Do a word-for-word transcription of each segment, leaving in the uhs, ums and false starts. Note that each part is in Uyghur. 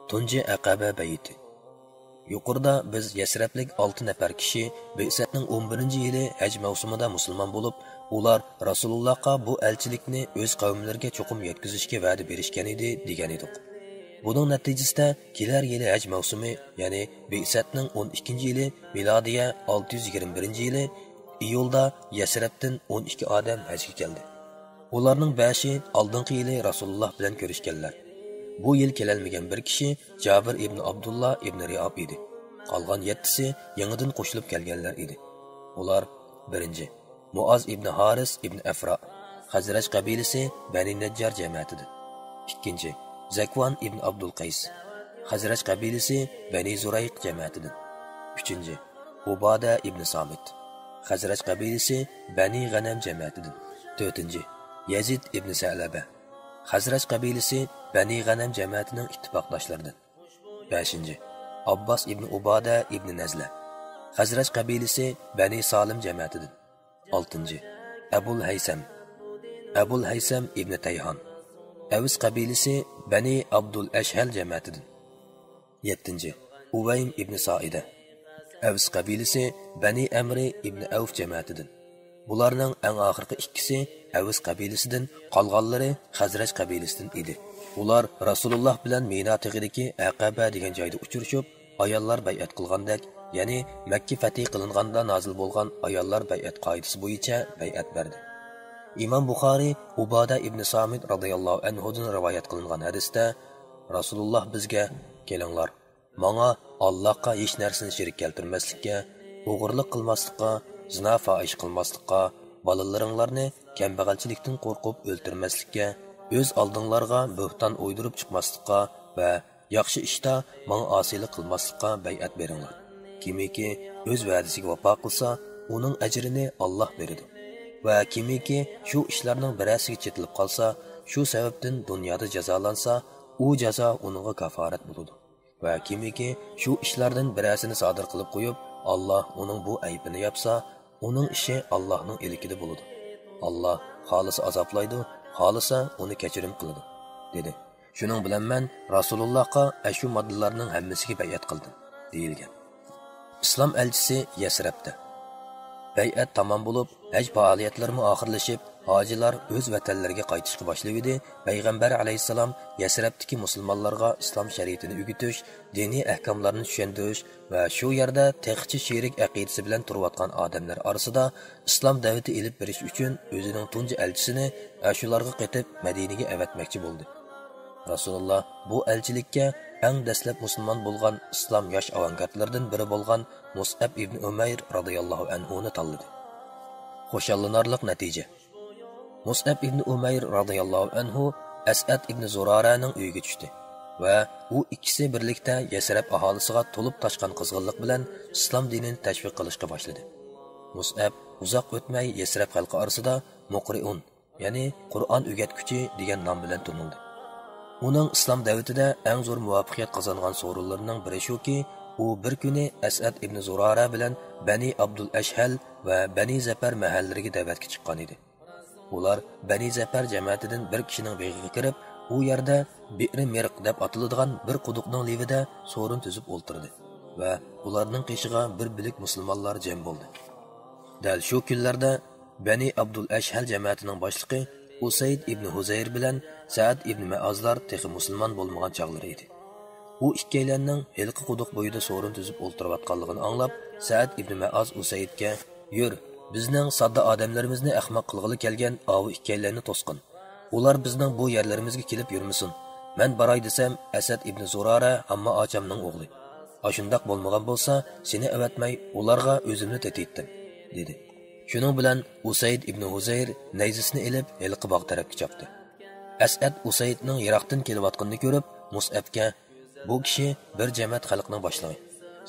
تۇنجى ئەقەبە بەيئىتى. يۇقىرىدا بىز يەسرەبلىك ئالتە نەپەر كىشى بىئسەتنىڭ ئون بىرىنچى يىلى ھەج مەۋسۇمىدا مۇسۇلمان بولۇپ، ئۇلار رەسۇلۇللاھقا بۇ ئەلچىلىكنى ئۆز قەۋملىرىگە چوقۇم يەتكۈزۈشكە ۋەدە بېرىشكەن ئىدى، دېگەن ئىدۇق. بۇنىڭ نەتىجىسىدە، كېلەر يىلى ھەج مەۋسۇمى، يەنى بىئسەتنىڭ ئون ئىككىنچى يىلى، مىلادىيە ئالتە يۈز يىگىرمە بىرىنچى يىلى، ئىيۇلدا يەسرەبتىن ئون ئىككى ئادەم ھەجگە كەلدى. ئۇلارنىڭ بەشى ئالدىنقى يىلى رەسۇلۇللاھ بىلەن كۆرۈشكەنلەر. بۇ يىل كېلەلمىگەن بىر كىشى جابىر ئىبن ئابدۇللا ئىبن رىئاب ئىدى. قالغان يەتتىسى يېڭىدىن قوشۇلۇپ كەلگەنلەر ئىدى. ئۇلار: بىرىنچى، مۇئاز ئىبن ھارىس ئىبن ئەفرا، خەزرەج قەبىلىسى بەنى نەججار جەمەتىدىن. ئىككىنچى، زەكۋان ئىبن ئابدۇل قەيس، خەزرەج قەبىلىسى بەنى زۇرەيق جەمەتىدىن. ئۈچىنچى، ئۇبادە ئىبن سامىت، خەزرەج قەبىلىسى بەنى غەنەم جەمەتىدىن. تۆتىنچى، يەزىد ئىبن سەلەبە، خەزرەج قەبىلىسى بەنى غەنەم جەمەتىنىڭ ئىتتىپاقداشلىرىدىن. بەشىنچى، ئابباس ئىبن ئۇبادە ئىبن نەزلە، خەزرەج قەبىلىسى بەنى سالىم جەمەتىدىن. ئالتىنچى، ئەبۇل ھەيسەم، ئەبۇل ھەيسەم ئىبن تەيھان، ئەۋس قەبىلىسى بەنى ئابدۇل ئەشھەل جەمەتىدىن. يەتتىنچى، ئۇۋەيم ئىبن سائىدە، ئەۋس قەبىلىسى بەنى ئەمرى ئىبن ئەۋف جەمەتىدىن. بۇلارنىڭ ئەڭ ئاخىرقى ئىككىسى ئەۋس قەبىلىسىدىن، قالغانلىرى خەزرەج قەبىلىسىدىن ئىدى. ئۇلار رەسۇلۇللاھ بىلەن مىنا تېغىدىكى ئەقەبە دېگەن جايدا ئۇچرىشىپ، ئاياللار بەيئەت قىلغاندەك، يەنى مەككە فەتھى قىلىنغاندا نازىل بولغان ئاياللار بەيئەت قائىدىسى بويىچە بەيئەت بەردى. ئىمام بۇخارىي ئۇبادە ئىبن سامىت رازىياللاھۇ ئەنھۇدىن رىۋايەت قىلىنغان ھەدىستە، رەسۇلۇللاھ بىزگە: «كېلىڭلار، ماڭا ئاللاھقا ھېچ نەرسىنى شېرىك كەلتۈرمەسلىككە، ئوغرىلىق قىلماسلىققا، زىنا-فاھىشە قىلماسلىققا، بالىلىرىڭلارنى كەمبەغەلچىلىكتىن قورقۇپ ئۆلتۈرمەسلىككە، ئۆز ئالدىڭلارغا بۆھتان ئويدۇرۇپ چىقماسلىققا ۋە ياخشى ئىشتا ماڭا ئاسىيلىق قىلماسلىققا بەيئەت بېرىڭلار. كىمكى ئۆز ۋەدىسىگە ۋاپا قىلسا، ئۇنىڭ ئەجرىنى ئاللاھ بېرىدۇ. ۋە كىمكى شۇ ئىشلارنىڭ بىرەرسىگە چېتىلىپ قالسا، شۇ سەۋەبتىن دۇنيادا جازالانسا، ئۇ جازا ئۇنىڭغا كاپارەت بولىدۇ. ۋە كىمكى شۇ ئىشلاردىن بىرەرسىنى سادىر قىلىپ قويۇپ، ئاللاھ ئۇنىڭ بۇ ئەيىبىنى ياپسا، ئۇنىڭ ئىشى ئاللاھنىڭ ئىلكىدە بولىدۇ. ئاللاھ خالىسا ئازابلايدۇ، خالىسا ئۇنى كەچۈرۈم قىلىدۇ» دېدى. شۇنىڭ بىلەن مەن رەسۇلۇللاھقا ئەشۇ ماددىلارنىڭ ھەممىسىگە بەيئەت قىلدىم، دېيىلگەن. ئىسلام ئەلچىسى يەسرەبتە. بەيئەت تامام بولۇپ، ھەج پائالىيەتلىرىمۇ ئاخىرلىشىپ، ھاجىلار ئۆز ۋەتەنلىرىگە قايتىشقا باشلىۋىدى. پەيغەمبەر ئەلەيھىسسالام يەسرەبتىكى مۇسۇلمانلارغا ئىسلام شەرىئىتىنى ئۆگىتىش، دىنىي ئەھكاملارنى چۈشەندۈرۈش ۋە شۇ يەردە تېخىچە شېرىك ئەقىدىسى بىلەن تۇرۇۋاتقان ئادەملەر ئارىسىدا ئىسلام دەۋىتى ئېلىپ بېرىش ئۈچۈن ئۆزىنىڭ تۇنجى ئەلچىسىنى ئاشۇلارغا قېتىپ مەدىنىگە ئەۋەتمەكچى بولدى. رەسۇلۇللا بۇ ئەلچىلىككە ئەڭ دەسلەپ مۇسۇلمان بولغان ئىسلام ياش ئاۋانگارتلىرىدىن بىرى بولغان مۇسئەب ئىبنى ئۇمەير رازىياللاھۇ ئەنھۇنى تاللىدى. خۇشاللىنارلىق نەتىجە. مۇسئەب ئىبنى ئۇمەير رازىياللاھۇ ئەنھۇ ئەسئەد ئىبنى زۇرارەنىڭ ئۆيىگە چۈشتى ۋە ئۇ ئىككىسى بىرلىكتە يەسرەب ئاھالىسىغا تولۇپ تاشقان قىزغىنلىق بىلەن ئىسلام دىنىنى تەشۋىق قىلىشقا باشلىدى. مۇسئەب ئۇزاق ئۆتمەي يەسرەب خەلقى ئارىسىدا مۇقرىئۇن، يەنى قۇرئان ئۆگەتكۈچى دېگەن نام بىلەن تونۇلدى. ئۇنىڭ ئىسلام دەۋىتىدە ئەڭ زور مۇۋەپپەقىيەت قازانغان سورۇنلىرىنىڭ بىرى شۇكى، ئۇ بىر كۈنى ئەسئەد ئىبنى زۇرارە بىلەن بەنى ئابدۇل ئەشھەل ۋە بەنى زەپەر مەھەللىرىگە دەۋەتكە چىققان ئىدى. ئۇلار بەنى زەپەر جەمەتىدىن بىر كىشىنىڭ بېغىغا كىرىپ، ئۇ يەردە بىئرى مىرق دەپ ئاتىلىدىغان بىر قۇدۇقنىڭ لېۋىدە سورۇن تۈزۈپ ئولتۇردى ۋە ئۇلارنىڭ قېشىغا بىر بۆلەك مۇسۇلمانلار جەم بولدى. دەل شۇ كۈنلەردە بەنى ئابدۇل ئەشھەل جەمەتىنىڭ باشلىقى ئۇسەيد ئىبنى ھۇزەير بىلەن سەئد ئىبنى مەئازلار تېخى مۇسۇلمان بولمىغان چاغلىرى ئىدى. ئۇ ئىككىيلەننىڭ ھېلىقى قۇدۇق بويىدا سورۇن تۈزۈپ ئولتۇرۇۋاتقانلىقىنى ئاڭلاپ، سەئد ئىبنى مەئاز ئۇسەيدكە: «يۈر، بىزنىڭ ساددا ئادەملىرىمىزنى ئەخمەق قىلغىلى كەلگەن ئاۋۇ ئىككىيلەننى توسقىن. ئۇلار بىزنىڭ بۇ يەرلىرىمىزگە كېلىپ يۈرمىسۇن. مەن باراي دېسەم، ئەسەد ئىبنى زۇرارە ھامما ئاچامنىڭ ئوغلى. ئاشۇنداق بولمىغان بولسا، سېنى ئەۋەتمەي، ئۇلارغا ئۆزۈمنى تېتىيتتىم» دېدى. شۇنىڭ بىلەن ئۇسەيد ئىبنى ھۇزەير نەيزىسىنى ئېلىپ، ھېلىقى باغ تەرەپكە چاپتى. ئەسئەد ئۇسەيدنىڭ يىراقتىن كېلىۋاتقىنىنى كۆرۈپ، مۇسئەبكە: «بۇ كىشى بىر جەمەت خەلقنىڭ باشلىقى.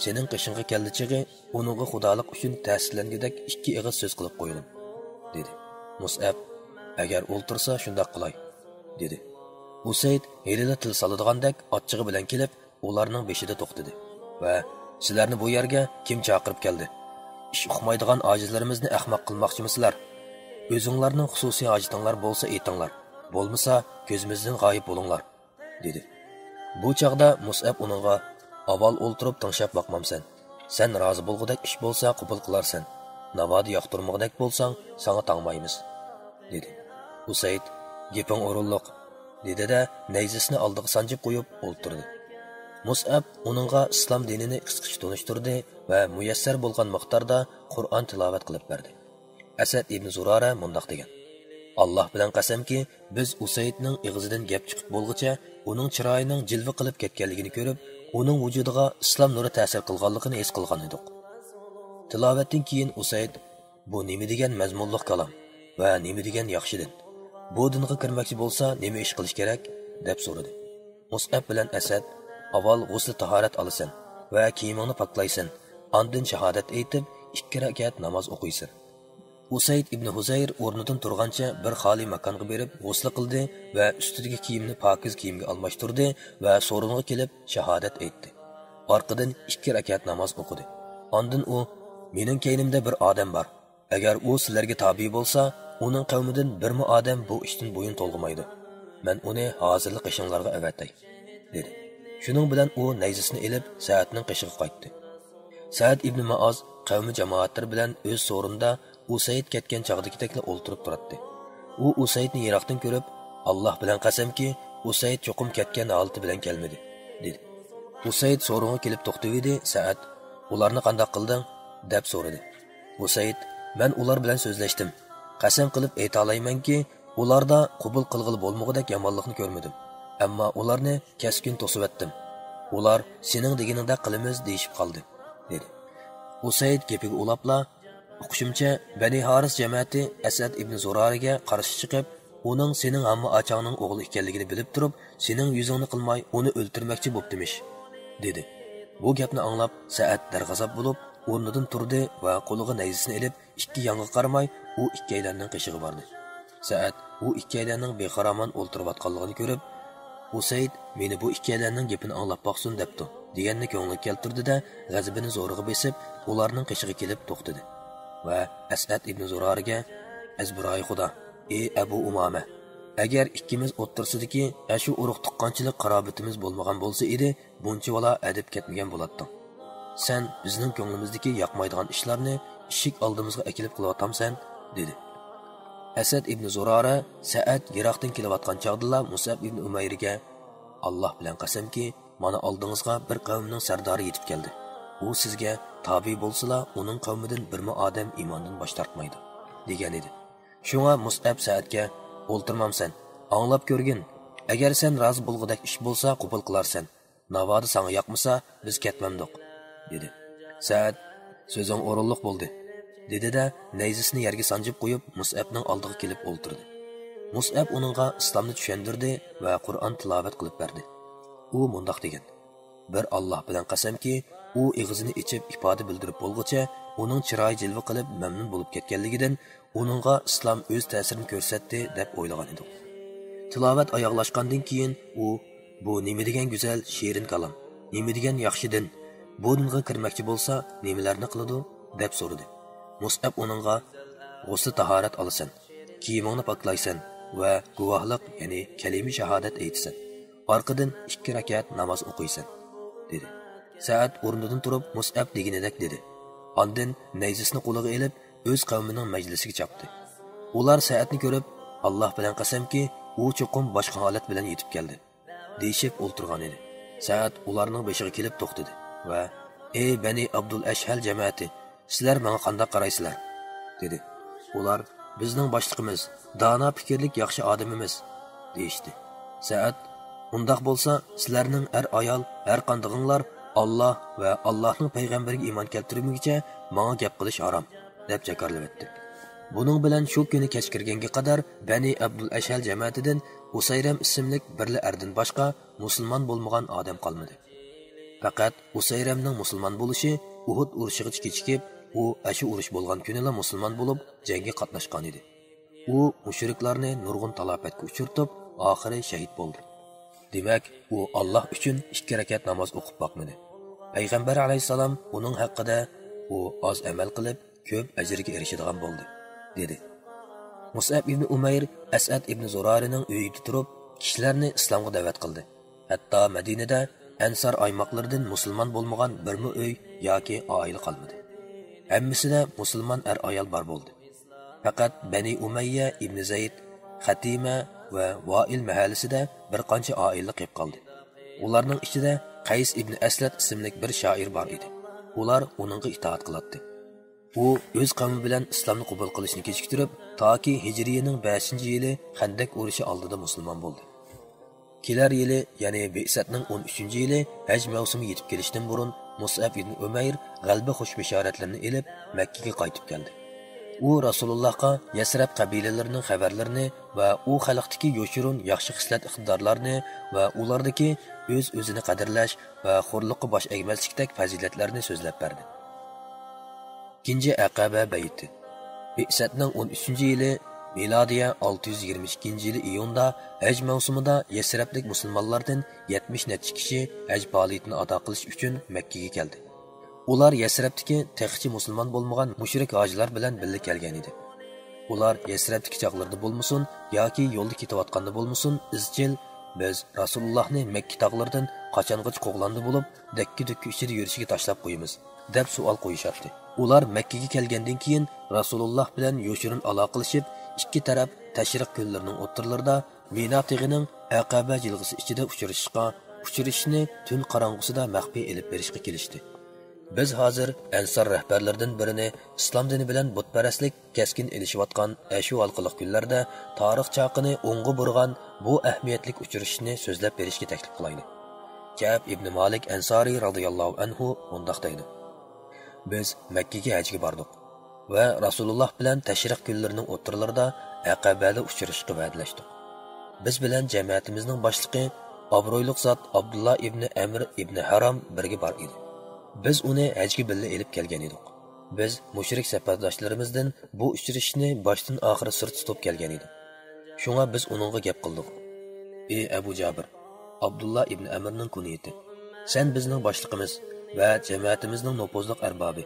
سېنىڭ قېشىڭغا كەلدى چېغى، ئۇنىڭغا خۇدالىق ئۈچۈن تەسىرلەنگۈدەك ئىككى ئېغىز سۆز قىلىپ قويغىن» دېدى. مۇسئەب: «ئەگەر ئولتۇرسا، شۇنداق قىلاي» دېدى. ئۇسەيد ھېلىلا تىل سالىدىغاندەك ئاچچىقى بىلەن كېلىپ، ئۇلارنىڭ بېشىدا توختىدى ۋە: «سىلەرنى بۇ يەرگە كىم چاقىرىپ كەلدى؟ ئىش ئۇقمايدىغان ئاجىزلىرىمىزنى ئەخمەق قىلماقچىمۇسىلەر؟ ئۆزۈڭلارنىڭ خۇسۇسىي ھاجىتىڭلار بولسا ئېيتىڭلار، بولمىسا كۆزىمىزدىن غايىب بولۇڭلار» دېدى. بۇ چاغدا مۇسئەب ئۇنىڭغا، «ئاۋۋال ئولتۇرۇپ تىڭشاپ باقمامسەن؟ سەن رازى بولغۇدەك ئىش بولسا قوبۇل قىلارسەن، ناۋادا ياقتۇرمىغۇدەك بولساڭ ساڭا تاڭمايمىز» دېدى. ئۇسەيد، «گېپىڭ ئورۇنلۇق» دېدى-دە، نەيزىسىنى ئالدىغا سانجىپ قويۇپ ئولتۇردى. مۇسئەب ئۇنىڭغا ئىسلام دىنىنى قىسقىچە تونۇشتۇردى ۋە مۇيەسسەر بولغان مىقداردا قۇرئان تىلاۋەت قىلىپ بەردى. ئەسەد ئىبن زۇرارە مۇنداق دېگەن: «ئاللاھ بىلەن قەسەمكى، بىز ئۇسەيدنىڭ ئېغىزىدىن گەپ چىقىپ بولغۇچە ئۇنىڭ چىرايىنىڭ جىلۋە قىلىپ كەتكەنلىكىنى كۆرۈپ، ئۇنىڭ ۋۇجۇدىغا ئىسلام نۇرى تەسىر قىلغانلىقىنى ھېس قىلغان ئىدۇق.» تىلاۋەتتىن كېيىن ئۇسەيد، «بۇ نېمە دېگەن مەزمۇنلۇق كالام ۋە نېمە دېگەن ياخشى دىن؟ بۇ دىنغا كىرمەكچى بولسا نېمە ئىش قىلىش كېرەك؟» دەپ سورىدى. مۇسئەب بىلەن ئەسەد، «ئاۋۋال غۇسلى تاھارەت ئالىسەن ۋە كىيىمىڭنى پاكلايسەن، ئاندىن شاھادەت ئېيتىپ، ئىككى رەكەت ناماز ئوقۇيسەن.» ئۇسەيد ئىبنى ھۇزەير ئورنىدىن تۇرغانچە بىر خالىي ماكانغا بېرىپ غۇسلى قىلدى ۋە ئۈستىدىكى كىيىمنى پاكىز كىيىمگە ئالماشتۇردى ۋە سورۇنغا كېلىپ شاھادەت ئېيتتى. ئارقىدىن ئىككى رەكەت ناماز ئوقۇدى. ئاندىن ئۇ، «مېنىڭ كەينىمدە بىر ئادەم بار. ئەگەر ئۇ سىلەرگە تابىي بولسا، ئۇنىڭ قەۋمىدىن بىرمۇ ئادەم بۇ ئىشتىن بويۇن تولغىمايدۇ. مەن ئۇنى ھازىرلا قېشىڭلارغا ئەۋەتەي» دېدى. شۇنىڭ بىلەن ئۇ نەيزىسىنى ئېلىپ سەئەدنىڭ قېشىغا قايتتى. سەئەد ئىبنى مائاز قەۋمى جامائەتلىرى بىلەن ئۆز سورۇنىدا ئۇسەيد كەتكەن چاغدىكىدەكلا ئولتۇرۇپ تۇراتتى. ئۇ ئۇسەيدنى يىراقتىن كۆرۈپ، «ئاللاھ بىلەن قەسەمكى، ئۇسەيد چوقۇم كەتكەن ھالىتى بىلەن كەلمىدى» دېدى. ئۇسەيد سورۇنغا كېلىپ توختىۋىدى، سەئەد، «ئۇلارنى قانداق قىلدىڭ؟» دەپ سورىدى. ئۇسەيد، «مەن ئۇلار بىلەن سۆزلەشتىم. قەسەم قىلىپ ئېيتالايمەنكى، ئۇلاردا قوبۇل قىلغىلى بولمىغۇدەك يامانلىقنى كۆرمىدىم. ئەمما ئۇلارنى كەسكىن توسۇۋەتتىم. ئۇلار، 'سېنىڭ دېگىنىڭدەك قىلىمىز' دېيىشىپ قالدى» دېدى. ئۇسەيد گېپىگە ئۇلاپلا، «ئۇقۇشۇمچە، بەنى ھارىس جەمەتى ئەسئەد ئىبنى زۇرارىگە قارشى چىقىپ، ئۇنىڭ سېنىڭ ھامما ئاچاڭنىڭ ئوغلى ئىكەنلىكىنى بىلىپ تۇرۇپ، سېنىڭ يۈزۈڭنى قىلماي، ئۇنى ئۆلتۈرمەكچى بوپتىمىش» دېدى. بۇ گەپنى ئاڭلاپ، سەئەد دەرغازاپ بولۇپ، ئورنىدىن تۇردى ۋە قولىغا نەيزىسىنى ئېلىپ، ئىككى يانغا قارىماي، ئۇ ئىككىيلەننىڭ قېشىغا باردى. سەئەد ئۇ ئىككىيلەننىڭ بىخارامان ئولتۇرۇۋاتقانلىقىنى كۆرۈپ، «ئۇسەيد مېنى بۇ ئىككىيلەننىڭ گېپىنى ئاڭلاپ باقسۇن دەپتۇ» دېگەننى كۆڭلىگە كەلتۈردى-دە، غەزىپىنى زورىغا بېسىپ، ئۇلارنىڭ قېشىغا كېلىپ توختىدى ۋە ئەسئەد ئىبنى زۇرارىگە، «ئەزبىرايى خۇدا، ئى ئەبۇ ئۇمامە، ئەگەر ئىككىمىز ئوتتۇرىسىدىكى ئەشۇ ئۇرۇق تۇغقانچىلىق قارابىتىمىز بولمىغان بولسا ئىدى، بۇنچىۋالا ئەدىپ كەتمىگەن بولاتتىڭ. سەن بىزنىڭ كۆڭلىمىزدىكى ياقمايدىغان ئىشلارنى ئىشىك ئالدىمىزغا ئەكېلىپ قىلىۋاتامسەن؟» دېدى. ئەسئەد ئىبنى زۇرارە سەئەد يىراقتىن كېلىۋاتقان چاغدىلا مۇسئەب ئىبنى ئۇمەيرگە، «ئاللاھ بىلەن قەسەمكى، مانا ئالدىڭىزغا بىر قەۋمنىڭ سەردارى يېتىپ كەلدى. ئۇ سىزگە تابىي بولسىلا، ئۇنىڭ قەۋمىدىن بىرمۇ ئادەم ئىماندىن باش تارتمايدۇ» دېگەن ئىدى. شۇڭا مۇسئەب سەئەدكە، «ئولتۇرمامسەن، ئاڭلاپ كۆرگىن. ئەگەر سەن رازى بولغۇدەك ئىش بولسا قوبۇل قىلارسەن. ناۋادا ساڭا ياقمىسا، بىز كەتمەمدۇق» دېدى. سەئەد، «سۆزۈڭ ئورۇنلۇق بولدى» دېدى-دە، نەيزىسىنى يەرگە سانجىپ قويۇپ، مۇسئەبنىڭ ئالدىغا كېلىپ ئولتۇردى. مۇسئەب ئۇنىڭغا ئىسلامنى چۈشەندۈردى ۋە قۇرئان تىلاۋەت قىلىپ بەردى. ئۇ مۇنداق دېگەن: «بىر ئاللاھ بىلەن قەسەمكى، ئۇ ئېغىزىنى ئېچىپ ئىپادە بىلدۈرۈپ بولغۇچە ئۇنىڭ چىرايى جىلۋە قىلىپ مەمنۇن بولۇپ كەتكەنلىكىدىن، ئۇنىڭغا ئىسلام ئۆز تەسىرىنى كۆرسەتتى دەپ ئويلىغان ئىدۇق. تىلاۋەت ئاياغلاشقاندىن كېيىن ئۇ، 'بۇ نېمە دېگەن گۈزەل، شېرىن كالام، نېمە دېگەن ياخشى دىن، بۇ دىنغا كىرمەكچى بولسا نېمىلەرنى قىلىدۇ؟' دەپ سورىدى. مۇسئەب ئۇنىڭغا، 'غۇسلى تاھارەت ئالىسەن، كىيىمىڭنى پاكلايسەن ۋە گۇۋاھلىق، يەنى كەلىمە شاھادەت ئېيتىسەن. ئارقىدىن ئىككى رەكەت ناماز ئوقۇيسەن،' دېدى. سەئەد ئورنىدىن تۇرۇپ مۇسئەب دېگىنىدەك دېدى. ئاندىن نەيزىسىنى قولىغا ئېلىپ، ئۆز قەۋمىنىڭ مەجلىسىگە چاپتى. ئۇلار سەئەدنى كۆرۈپ، «ئاللاھ بىلەن قەسەمكى، ئۇ چوقۇم باشقا ھالەت بىلەن يېتىپ كەلدى» دېيىشىپ ئولتۇرغان ئىدى. سەئەد ئۇلارنىڭ بېشىغا كېلىپ توختىدى ۋە، «ئەي بەنى ئابدۇل ئەشھەل جەمەتى، سىلەر ماڭا قانداق قارايسىلەر؟» دېدى. ئۇلار، «بىزنىڭ باشلىقىمىز، دانا پىكىرلىك ياخشى ئادىمىمىز» دېيىشتى. سەئەد، «ئۇنداق بولسا، سىلەرنىڭ ئەر-ئايال ھەرقاندىقىڭلار ئاللاھ ۋە ئاللاھنىڭ پەيغەمبىرىگە ئىمان كەلتۈرمىگۈچە ماڭا گەپ قىلىش ھارام» دەپ جاكارلىۋەتتى. بۇنىڭ بىلەن شۇ كۈنى كەچ كىرگەنگە قەدەر بەنى ئابدۇل ئەشھەل جەمەتىدىن ئۇسەيرەم ئىسىملىك بىرلا ئەردىن باشقا مۇسۇلمان بولمىغان ئادەم قالمىدى. پەقەت ئۇسەيرەمنىڭ مۇسۇلمان بولۇشى ئۇھۇد ئۇرۇشىغىچە كېچىكىپ، ئۇ ئەشۇ ئۇرۇش بولغان كۈنىلا مۇسۇلمان بولۇپ، جەڭگە قاتناشقان ئىدى. ئۇ مۇشرىكلارنى نۇرغۇن تالاپەتكە ئۇچرىتىپ، ئاخىرى شەھىت بولدى. دېمەك، ئۇ ئاللاھ ئۈچۈن ئىككى رەكەت ناماز ئوقۇپ باقمىدى. پەيغەمبەر ئەلەيھىسسالام ئۇنىڭ ھەققىدە، «ئۇ ئاز ئەمەل قىلىپ، كۆپ ئەجىرگە ئېرىشىدىغان بولدى» دېدى. مۇسئەب ئىبنى ئۇمەير ئەسئەد ئىبنى زۇرارىنىڭ ئۆيىدە تۇرۇپ، كىشىلەرنى ئىسلامغا دەۋەت قىلدى. ھەتتا مەدىنىدە ئەنسار ئايماقلىرىدىن مۇسۇلمان بولمىغان بىرمۇ ئۆي ياكى ئائىلە قالمىدى. ھەممىسىدە مۇسۇلمان ئەر-ئايال بار بولدى. پەقەت بەنى ئۇمەييە ئىبنى زەيد، خەتىمە ۋە ۋائىل مەھەللىسىدە بىر قانچە ئائىلە قېلىپ قالدى. ئۇلارنىڭ ئىچىدە قەيس ئىبنى ئەسلەت ئىسىملىك بىر شائىر بار ئىدى. ئۇلار ئۇنىڭغا ئىتائەت قىلاتتى. ئۇ ئۆز قەۋمى بىلەن ئىسلامنى قوبۇل قىلىشنى كېچىكتۈرۈپ، تاكى ھىجرىيىنىڭ بەشىنچى يىلى خەندەك ئۇرۇشى ئالدىدا مۇسۇلمان بولدى. كېلەر يىلى، يەنى بىئسەتنىڭ ئون ئۈچىنچى يىلى ھەج مەۋسۇمى يېتىپ كېلىشتىن بۇرۇن، مۇسئەب ئىبن ئۆمەير غەلىبە خۇش بېشارەتلىرىنى ئېلىپ، مەككىگە قايتىپ كەلدى. ئۇ رەسۇلۇللاھقا يەسرەب قەبىلىلىرىنىڭ خەۋەرلىرىنى ۋە ئۇ خەلقتىكى يوشۇرۇن ياخشى خىسلەت ئىقتىدارلارنى ۋە ئۇلاردىكى ئۆز-ئۆزىنى قەدىرلەش ۋە خورلۇققا باش ئەگمەسلىكتەك پەزىلەتلەرنى سۆزلەپ بەردى. ئىككىنچى ئەقەبە بەيئىتى. بىئسەتنىڭ ئون ئۈچىنچى يىلى، مىلادىيە ئالتە يۈز يىگىرمە ئىككىنچى يىلى ئىيۇندا ھەج مەۋسۇمىدا يەسرەبلىك مۇسۇلمانلاردىن يەتمىش نەچچە كىشى ھەج پائالىيىتىنى ئادا قىلىش ئۈچۈن مەككىگە كەلدى. ئۇلار يەسرەبتىكى تېخىچە مۇسۇلمان بولمىغان مۇشرىك ھاجىلار بىلەن بىللە كەلگەن ئىدى. ئۇلار يەسرەبتىكى چاغلىرىدا بولمىسۇن ياكى يولدا كېتىۋاتقاندا بولمىسۇن، ئىزچىل، «بىز رەسۇلۇللاھنى مەككە تاغلىرىدىن قاچانغىچە قوغلاندى بولۇپ، دەككە-دۈككە ئىچىدە يۈرۈشىگە تاشلاپ قويىمىز؟» دەپ سوئال قويۇشاتتى. ئۇلار مەككىگە كەلگەندىن كېيىن، رەسۇلۇللاھ بىلەن يوشۇرۇن ئالاقىلىشىپ، ئىككى تەرەپ تەشرىق كۈنلىرىنىڭ ئوتتۇرىلىرىدا مىنا تېغىنىڭ ئەقەبە جىلغىسى ئىچىدە ئۇچرىشىشقا، ئۇچرىشىشنى تۈن قاراڭغۇسىدا مەخپىي ئېلىپ بېرىشقا كېلىشتى. بىز ھازىر ئەنسار رەھبەرلىرىدىن بىرىنى ئىسلام دىنى بىلەن بۇتپەرەسلىك كەسكىن ئېلىشىۋاتقان ئەشۇ ھالقىلىق كۈنلەردە تارىخ چاقىنى ئوڭغا بۇرىغان بۇ ئەھمىيەتلىك ئۇچرىشىشنى سۆزلەپ بېرىشكە تەكلىپ قىلايلى. كەئب ئىبنى مالىك ئەنسارى رازىياللاھۇ ئەنھۇ مۇنداق دەيدۇ: «بىز مەككىگە ھەجگە باردۇق ۋە رەسۇلۇللاھ بىلەن تەشرىق كۈنلىرىنىڭ ئوتتۇرىلىرىدا ئەقەبەدە ئۇچرىشىشقا ۋەدىلەشتۇق. بىز بىلەن جەمەتىمىزنىڭ باشلىقى، ئابرۇيلۇق زات ئابدۇللا ئىبنى ئەمر ئىبنى ھارام بىرگە بار ئىدى. بىز ئۇنى ھەجگە بىللە ئېلىپ كەلگەن ئىدۇق. بىز مۇشرىك سەپەرداشلىرىمىزدىن بۇ ئۇچرىشىشنى باشتىن ئاخىر سىر تۇتۇپ كەلگەن ئىدۇق. شۇڭا بىز ئۇنىڭغا گەپ قىلدۇق: ئى ئەبۇ جابىر، ئابدۇللا ئىبنى ئەمرنىڭ كۇنىيىتى، سەن بىزنىڭ باشلىقىمىز ۋە جەمەتىمىزنىڭ نوپۇزلۇق ئەربابى.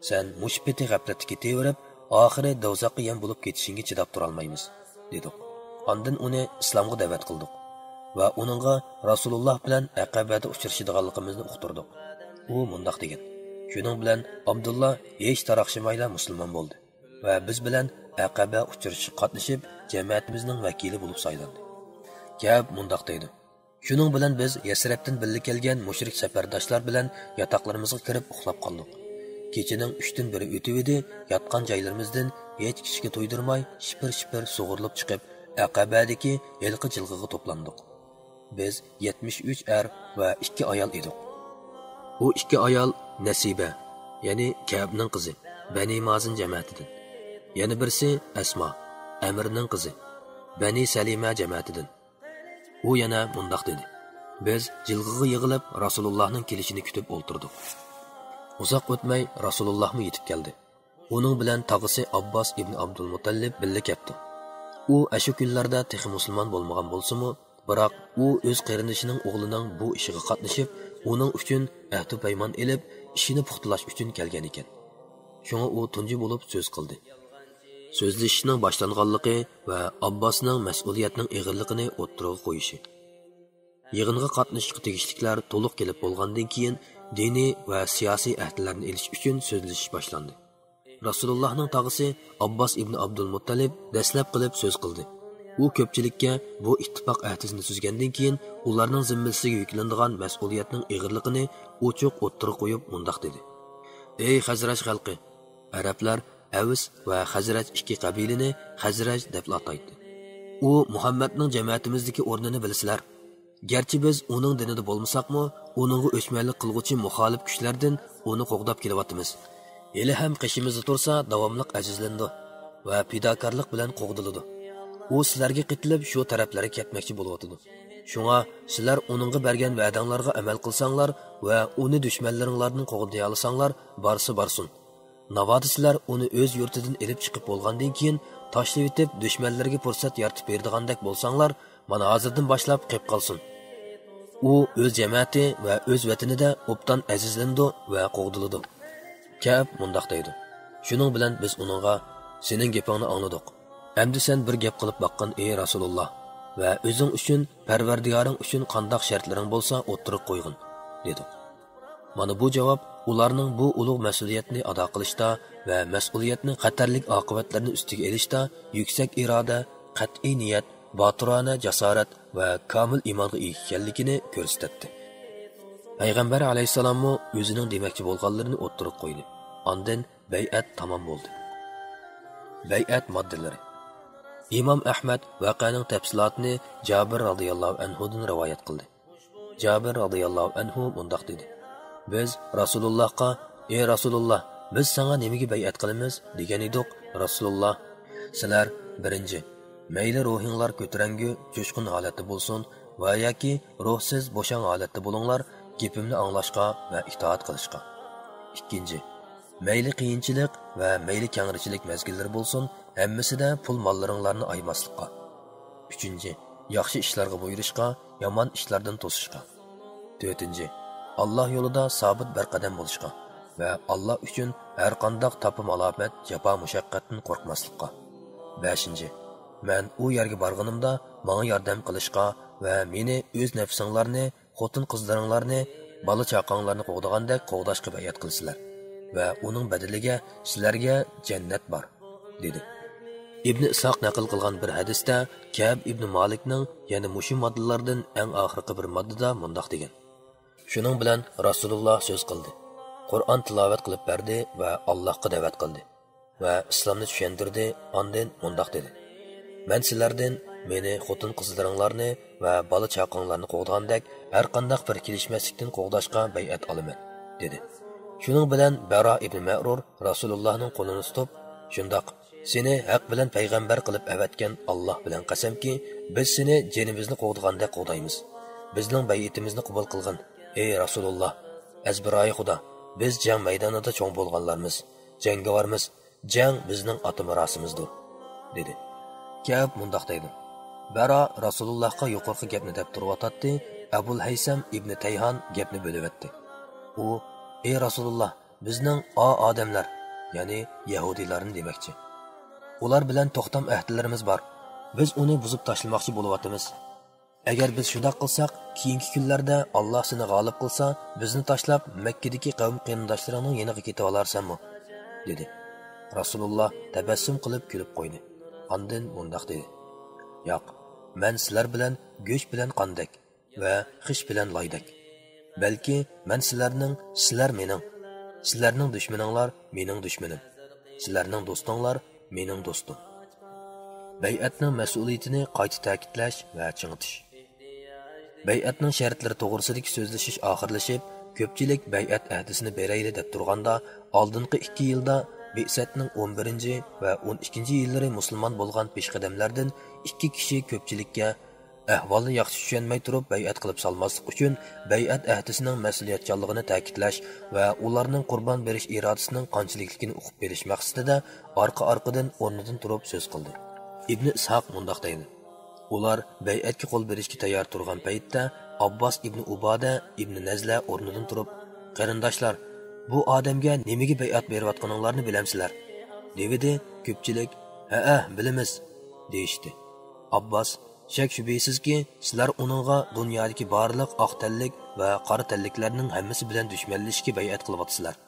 سەن مۇشۇ پېتى غەپلەتتە كېتىۋېرىپ، ئاخىرى دوزاخقا يەم بولۇپ كېتىشىڭگە چىداپ تۇرالمايمىز» دېدۇق. ئاندىن ئۇنى ئىسلامغا دەۋەت قىلدۇق ۋە ئۇنىڭغا رەسۇلۇللاھ بىلەن ئەقەبەدە ئۇچرىشىدىغانلىقىمىزنى ئۇقتۇردۇق. ئۇ مۇنداق دېگەن: «شۇنىڭ بىلەن ئابدۇللا ھېچ تاراقشىمايلا مۇسۇلمان بولدى ۋە بىز بىلەن ئەقەبە ئۇچرىشىشقا قاتنىشىپ، جەمەتىمىزنىڭ ۋەكىلى بولۇپ سايلاندى.» كەئب مۇنداق دەيدۇ: «شۇنىڭ بىلەن بىز يەسرەبتىن بىللە كەلگەن مۇشرىك سەپەرداشلار بىلەن ياتاقلىرىمىزغا كىرىپ ئۇخلاپ قالدۇق. كېچىنىڭ ئۈچتىن بىرى ئۆتۈۋىدى، ياتقان جايلىرىمىزدىن ھېچ كىشىگە تۇيدۇرماي شىپىر-شىپىر سۇغۇرۇلۇپ چىقىپ، ئەقەبەدىكى ھېلىقى جىلغىغا توپلاندۇق. بىز يەتمىش ئۈچ ئەر ۋە ئىككى ئايال ئىدۇق. ئۇ ئىككى ئايال نەسىبە، يەنى كەئبنىڭ قىزى، بەنى مازىن جەمەتىدىن. يەنە بىرسى ئەسما، ئەمرنىڭ قىزى، بەنى سەلىمە جەمەتىدىن.» ئۇ يەنە مۇنداق دېدى: «بىز جىلغىغا يىغىلىپ، رەسۇلۇللاھنىڭ كېلىشىنى كۈتۈپ ئولتۇردۇق. ئۇزاق ئۆتمەي رەسۇلۇللاھمۇ يېتىپ كەلدى. ئۇنىڭ بىلەن تاغىسى ئابباس ئىبنى ئابدۇلمۇتتەلىب بىللە كەپتۇ. ئۇ ئەشۇ كۈنلەردە تېخى مۇسۇلمان بولمىغان بولسىمۇ، بىراق ئۇ ئۆز قېرىندىشىنىڭ ئوغلىنىڭ بۇ ئىشىغا قاتنىشىپ، ئۇنىڭ ئۈچۈن ئەھدۇ پەيمان ئېلىپ، ئىشىنى پۇختىلاش ئۈچۈن كەلگەن ئىكەن. شۇڭا ئۇ تۇنجى بولۇپ سۆز قىلدى. سۆزلىشىشنىڭ باشلانغانلىقى ۋە ئابباسنىڭ مەسئۇلىيەتنىڭ ئېغىرلىقىنى ئوتتۇرىغا قويۇشى. يىغىنغا قاتنىشىشقا تېگىشلىكلەر تولۇق كېلىپ بولغاندىن كېيىن، دىنىي ۋە سىياسىي ئەھدىلەرنى ئېلىش ئۈچۈن سۆزلىشىش باشلاندى. رەسۇلۇللاھنىڭ تاغىسى ئابباس ئىبنى ئابدۇلمۇتتەلىب دەسلەپ قىلىپ سۆز قىلدى. ئۇ كۆپچىلىككە بۇ ئىتتىپاق ئەھدىسىنى تۈزگەندىن كېيىن، ئۇلارنىڭ زىممىسىگە يۈكلىنىدىغان مەسئۇلىيەتنىڭ ئېغىرلىقىنى ئوچۇق ئوتتۇرىغا قويۇپ مۇنداق دېدى: «ئەي خەزرەج خەلقى!» ئەرەبلەر ئەۋس ۋە خەزرەج ئىككى قەبىلىنى خەزرەج دەپلا ئاتايتتى. ئۇ مۇھەممەدنىڭ جەمەتىمىزدىكى ئورنىنى بىلىسىلەر. گەرچە بىز ئۇنىڭ دىنىدا بولمىساقمۇ، ئۇنىڭغا ئۆچمەنلىك قىلغۇچى مۇخالىپ كۈچلەردىن ئۇنى قوغداپ كېلىۋاتىمىز. ھېلىھەم قېشىمىزدا تۇرسا، داۋاملىق ئەزىزلىنىدۇ ۋە پىداكارلىق بىلەن قوغدىلىدۇ. ئۇ سىلەرگە قېتىلىپ شۇ تەرەپلەرگە كەتمەكچى بولۇۋاتىدۇ. شۇڭا سىلەر ئۇنىڭغا بەرگەن ۋەدەڭلارغا ئەمەل قىلساڭلار ۋە ئۇنى دۈشمەنلىرىڭلاردىن قوغدىيالىساڭلار، بارسا بارسۇن. ناۋادا سىلەر ئۇنى ئۆز يۇرتىدىن ئېلىپ چىقىپ بولغاندىن كېيىن، تاشلىۋېتىپ، دۈشمەنلىرىگە پۇرسەت يارىتىپ بېرىدىغاندەك بولساڭلار، مانا ھازىردىن باشلاپ قېپ قالسۇن. ئۇ ئۆز جەمەتى ۋە ئۆز ۋەتىنىدە ئوبدان ئەزىزلىنىدۇ ۋە قوغدىلىدۇ.» كەئب مۇنداق دەيدۇ: «شۇنىڭ بىلەن بىز ئۇنىڭغا، سېنىڭ گېپىڭنى ئاڭلىدۇق. ئەمدى سەن بىر گەپ قىلىپ باققىن، ئەي رەسۇلۇللا. ۋە ئۆزۈڭ ئۈچۈن، پەرۋەردىگارىڭ ئۈچۈن قانداق شەرتلىرىڭ بولسا ئوتتۇرىغا قويغىن، دېدۇق. مانا بۇ جاۋاب ئۇلارنىڭ بۇ ئۇلۇغ مەسئۇلىيەتنى ئادا قىلىشتا ۋە مەسئۇلىيەتنىڭ خەتەرلىك ئاقىۋەتلىرىنى ئۈستىگە ئېلىشتا يۈكسەك ئىرادە، قەتئىي نىيەت، باتۇرانە جاسارەت ۋە كامىل ئىمانغا ئىگە ئىكەنلىكىنى كۆرسىتەتتى. پەيغەمبەر ئەلەيھىسسالاممۇ ئۆزىنىڭ دېمەكچى بولغانلىرىنى ئوتتۇرىغا قويدى. ئاندىن بەيئەت تامام بولدى. بەيئەت ماددىلىرى. ئىمام ئەھمەد ۋەقەنىڭ تەپسىلاتىنى جابىر رازىياللاھۇ ئەنھۇدىن رىۋايەت قىلدى. جابىر رازىياللاھۇ ئەنھۇ مۇنداق دېدى: بىز رەسۇلۇللاھقا، ئى رەسۇلۇللاھ، بىز ساڭا نېمىگە بەيئەت قىلىمىز؟ دېگەن ئىدۇق. رەسۇلۇللاھ: سىلەر، بىرىنچى، مەيلى روھىڭلار كۆتۈرەڭگۈ، جۇشقۇن ھالەتتە بولسۇن ۋە ياكى روھسىز، بوشاڭ ھالەتتە بولۇڭلار، گېپىمنى ئاڭلاشقا ۋە ئىتائەت قىلىشقا. ئىككىنچى، مەيلى قىيىنچىلىق ۋە مەيلى كەڭرىچىلىك مەزگىللىرى بولسۇن، ھەممىسىدە پۇل ماللىرىڭلارنى ئايىماسلىققا. ئۈچىنچى، ياخشى ئىشلارغا بۇيرۇشقا، يامان ئىشلاردىن توسۇشقا. تۆتىنچى، ئاللا يولىدا سابىت بىر قەدەم بولۇشقا ۋە ئاللا ئۈچۈن ھەر قانداق تاپا-مالامەت، جاپا-مۇشەققەتتىن قورقماسلىققا. بەشىنچى، مەن ئۇ يەرگە بارغىنىمدا ماڭا ياردەم قىلىشقا ۋە مېنى، ئۆز نەپسىڭلارنى، خوتۇن-قىزلىرىڭلارنى، بالا-چاقاڭلارنى قوغدىغاندەك قوغداشقا بەيئەت قىلىسىلەر ۋە ئۇنىڭ بەدىلىگە سىلەرگە جەننەت بار، دېدى. ئىبنى ئىسھاق نەقىل قىلغان بىر ھەدىستە كەئب ئىبنى مالىكنىڭ يەنە مۇشۇ ماددىلاردىن ئەڭ ئاخىرقى بىر ماددىدا مۇنداق دېگەن: شۇنىڭ بىلەن رەسۇلۇللا سۆز قىلدى، قۇرئان تىلاۋەت قىلىپ بەردى ۋە ئاللاھقا دەۋەت قىلدى ۋە ئىسلامنى چۈشەندۈردى، ئاندىن مۇنداق دېدى: مەن سىلەردىن مېنى، خوتۇن-قىزلىرىڭلارنى ۋە بالا-چاقاڭلارنى قوغدىغاندەك ھەر قانداق بىر كېلىشمەسلىكتىن قوغداشقا بەيئەت ئالىمەن، دېدى. شۇنىڭ بىلەن بەرا ئىبنى مەرۇر رەسۇلۇللانىڭ قولىنى تۇتۇپ، شۇنداق، سېنى ھەق بىلەن پەيغەمبەر قىلىپ ئەۋەتكەن ئاللا بىلەن قەسەمكى، بىز سېنى جېنىمىزنى قوغدىغاندەك قوغدايمىز. بىزنىڭ بەيئىتىمىزنى قوبۇل قىلغىن، ئەي رەسۇلۇللا. ئەزبىرايى خۇدا، بىز جەڭ مەيدانىدا چوڭ بولغانلارمىز، جەڭگىۋارمىز، جەڭ بىزنىڭ ئاتا مىراسىمىزدۇر، دېدى. كەئب مۇنداق دەيدۇ: بەرا رەسۇلۇللاھقا يۇقىرىقى گەپنى دەپ تۇرۇۋاتاتتى، ئەبۇل ھەيسەم ئىبنى تەيھان گەپنى بۆلۈۋەتتى. ئۇ: ئەي رەسۇلۇللاھ، بىزنىڭ ئا ئادەملەر، يەنى يەھۇدىيلارنى دېمەكچى. ئۇلار بىلەن توختام ئەھدىلىرىمىز بار. بىز ئۇنى بۇزۇپ تاشلىماقچى بولۇۋاتىمىز. ئەگەر بىز شۇنداق قىلساق، كېيىنكى كۈنلەردە ئاللا سېنى غالىب قىلسا، بىزنى تاشلاپ، مەككىدىكى قەۋم قېرىنداشلىرىڭنىڭ يېنىغا كېتىۋالارسەنمۇ؟ دېدى. رەسۇلۇللا تەبەسسۇم قىلىپ كۈلۈپ قويدى. ئاندىن مۇنداق دېدى: ياق، مەن سىلەر بىلەن گۆش بىلەن قاندەك ۋە خىش بىلەن لايدەك. بەلكى مەن سىلەرنىڭ، سىلەر مېنىڭ، سىلەرنىڭ دۈشمىنىڭلار مېنىڭ دۈشمىنىم، سىلەرنىڭ دوستۇڭلار مېنىڭ دوستۇم. بەيئەتنىڭ مەسئۇلىيىتىنى قايتا تەكىتلەش ۋە چىڭىتىش. بەيئەتنىڭ شەرتلىرى توغرىسىدىكى سۆزلىشىش ئاخىرلىشىپ، كۆپچىلىك بەيئەت ئەھدىسىنى بېرەيلى دەپ تۇرغاندا، ئالدىنقى ئىككى يىلدا، بىئسەتنىڭ ئون بىرىنچى ۋە ئون ئىككىنچى يىللىرى مۇسۇلمان بولغان پېشقەدەملەردىن ئىككى كىشى كۆپچىلىككە ئەھۋالنى ياخشى چۈشەنمەي تۇرۇپ بەيئەت قىلىپ سالماسلىق ئۈچۈن، بەيئەت ئەھدىسىنىڭ مەسئۇلىيەتچانلىقىنى تەكىتلەش ۋە ئۇلارنىڭ قۇربان بېرىش ئىرادىسىنىڭ قانچىلىكلىكىنى ئۇقۇپ بېرىش مەقسىتىدە ئارقا-ئارقىدىن ئورنىدىن تۇرۇپ سۆز قىلدى. ئىبنى ئىسھاق مۇنداق دەيدۇ: ئۇلار بەيئەتكە قول بېرىشكە تەييار تۇرغان پەيتتە، ئابباس ئىبنى ئۇبادە ئىبنى نەزلە ئورنىدىن تۇرۇپ، قېرىنداشلار، بۇ ئادەمگە نېمىگە بەيئەت بېرىۋاتقىنىڭلارنى بىلەمسىلەر؟ دېۋىدى. كۆپچىلىك، ھەئە، بىلىمىز، دېيىشتى. ئابباس، شەك-شۈبھىسىزكى، سىلەر ئۇنىڭغا دۇنيادىكى بارلىق ئاق تەنلىك ۋە قارا تەنلىكلەرنىڭ ھەممىسى بىلەن دۈشمەنلىشىشكە بەيئەت قىلىۋاتىسىلەر.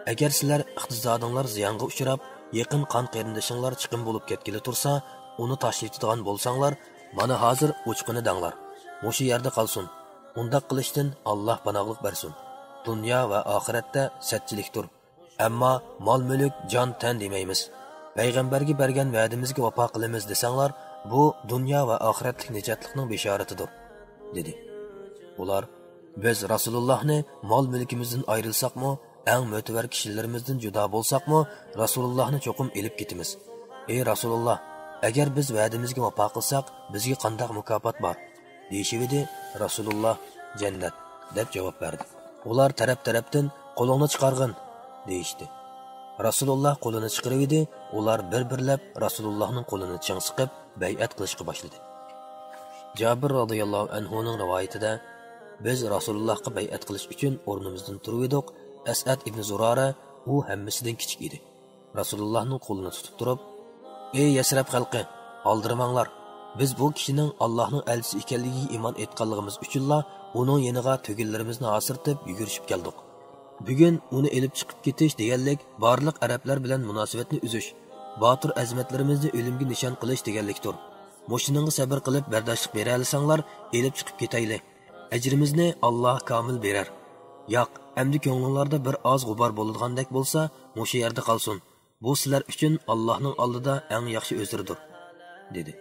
ئەگەر سىلەر ئىقتىسادىڭلار زىيانغا ئۇچراپ، يېقىن قان قېرىندىشىڭلار چىقىم بولۇپ كەتكىلى تۇرسا، ئۇنى تاشلىۋېتىدىغان بولساڭلار، مانا ھازىر ئوچۇقىنى دەڭلار. مۇشۇ يەردە قالسۇن. ئۇنداق قىلىشتىن ئاللا پاناھلىق بەرسۇن. دۇنيا ۋە ئاخىرەتتە سەتچىلىكتۇر. ئەمما مال-مۈلۈك، جان-تەن دېمەيمىز. پەيغەمبەرگە بەرگەن ۋەدىمىزگە ۋاپا قىلىمىز دېسەڭلار، بۇ دۇنيا ۋە ئاخىرەتلىك نىجاتلىقنىڭ بېشارىتىدۇر، دېدى. ئۇلار، بىز رەسۇلۇللاھنى مال-مۈلكىمىزدىن ئايرىلساقمۇ، ئەڭ مۆتىۋەر كىشىلىرىمىزدىن جۇدا بولساقمۇ، رەسۇلۇللاھنى چوقۇم ئېلىپ كېتىمىز. ئەي رەسۇلۇللاھ، ئەگەر بىز ۋەدىمىزگە ۋاپا قىلساق، بىزگە قانداق مۇكاپات بار؟ دېيىشىۋىدى. رەسۇلۇللا، جەننەت، دەپ جاۋاب بەردى. ئۇلار تەرەپ-تەرەپتىن، قولۇڭنى چىقارغىن، دېيىشتى. رەسۇلۇللا قولىنى چىقىرىۋىدى. ئۇلار بىر-بىرلەپ رەسۇلۇللانىڭ قولىنى چىڭ سىقىپ، بەيئەت قىلىشقا باشلىدى. جابىر رازىياللاھۇ ئەنھۇنىڭ رىۋايىتىدە، بىز رەسۇلۇللاغا بەيئەت قىلىش ئۈچۈن ئورنىمىزدىن تۇرۇۋىدۇق. ئەسئەد ئىبنى زۇرارە، ئۇ ھەممىسىدىن كىچىك ئىدى. رەسۇلۇللانىڭ قولىنى تۇتۇپ تۇرۇپ، ئەي يەسرەب خەلقى، ئالدىرىماڭلار! بىز بۇ كىشىنىڭ ئاللاھنىڭ ئەلچىسى ئىكەنلىكىگە ئىمان ئېيتقانلىقىمىز ئۈچۈنلا ئۇنىڭ يېنىغا تۈگۈنلىرىمىزنى ھاسىرىتىپ يۈگۈرۈشۈپ كەلدۇق. بۈگۈن ئۇنى ئېلىپ چىقىپ كېتىش دېگەنلىك بارلىق ئەرەبلەر بىلەن مۇناسىۋەتنى ئۈزۈش، باتۇر ئەزىمەتلىرىمىزنى ئۆلۈمگە نىشان قىلىش دېگەنلىكتۇر. مۇشۇنىڭغا سەبىر قىلىپ بەرداشلىق بېرەلىسەڭلار، ئېلىپ چىقىپ كېتەيلى. ئەجرىمىزنى ئاللاھ كامىل بېرەر. ياق، ئەمدى كۆڭلۈڭلاردا بىر ئاز غۇبار بولىدىغاندەك بولسا، مۇشۇ يەردە قالسۇن. بۇ سىلەر ئۈچۈن ئاللاھنىڭ ئالدىدا ئەڭ ياخشى ئۆزرىدۇر، دېدى.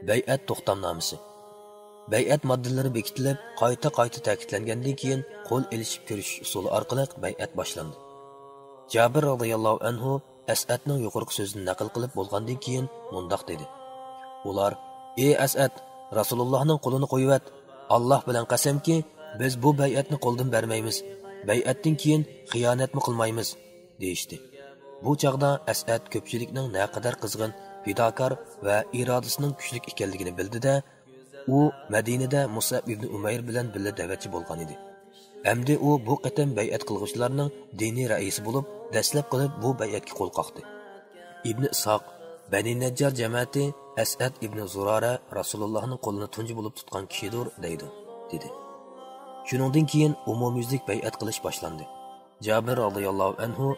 بەيئەت توختامنامىسى. بەيئەت ماددىلىرى بېكىتىلىپ، قايتا-قايتا تەكىتلەنگەندىن كېيىن، قول ئېلىشىپ كۆرۈشۈش ئۇسۇلى ئارقىلىق بەيئەت باشلاندى. جابىر رازىياللاھۇ ئەنھۇ ئەسئەدنىڭ يۇقىرىقى سۆزىنى نەقىل قىلىپ بولغاندىن كېيىن مۇنداق دېدى: ئۇلار، ئى ئەسئەد، رەسۇلۇللاھنىڭ قولىنى قويۇۋەت، ئاللاھ بىلەن قەسەمكى، بىز بۇ بەيئەتنى قولدىن بەرمەيمىز، بەيئەتتىن كېيىن خىيانەتمۇ قىلمايمىز، دېيىشتى. بۇ چاغدا ئەسئەد كۆپچىلىكنىڭ نەقەدەر قىزغىن، پىداكار ۋە ئىرادىسىنىڭ كۈچلۈك ئىكەنلىكىنى بىلدى-دە، ئۇ مەدىنىدە مۇسئەب ئىبنى ئۇمەير بىلەن بىللە دەۋەتچى بولغان ئىدى. ئەمدى ئۇ بۇ قېتىم بەيئەت قىلغۇچىلارنىڭ دىنىي رەئىسى بولۇپ، دەسلەپ قىلىپ بۇ بەيئەتكە قول قاقتى. ئىبنى ئىسھاق، بەنى نەججار جەمەتى ئەسئەد ئىبنى زۇرارە رەسۇلۇللاھنىڭ قولىنى تۇنجى بولۇپ تۇتقان كىشىدۇر، دەيدۇ، دېدى. شۇنىڭدىن كېيىن ئومۇميۈزلۈك بەيئەت قىلىش باشلاندى. جابىر رازىياللاھۇ ئەنھۇ،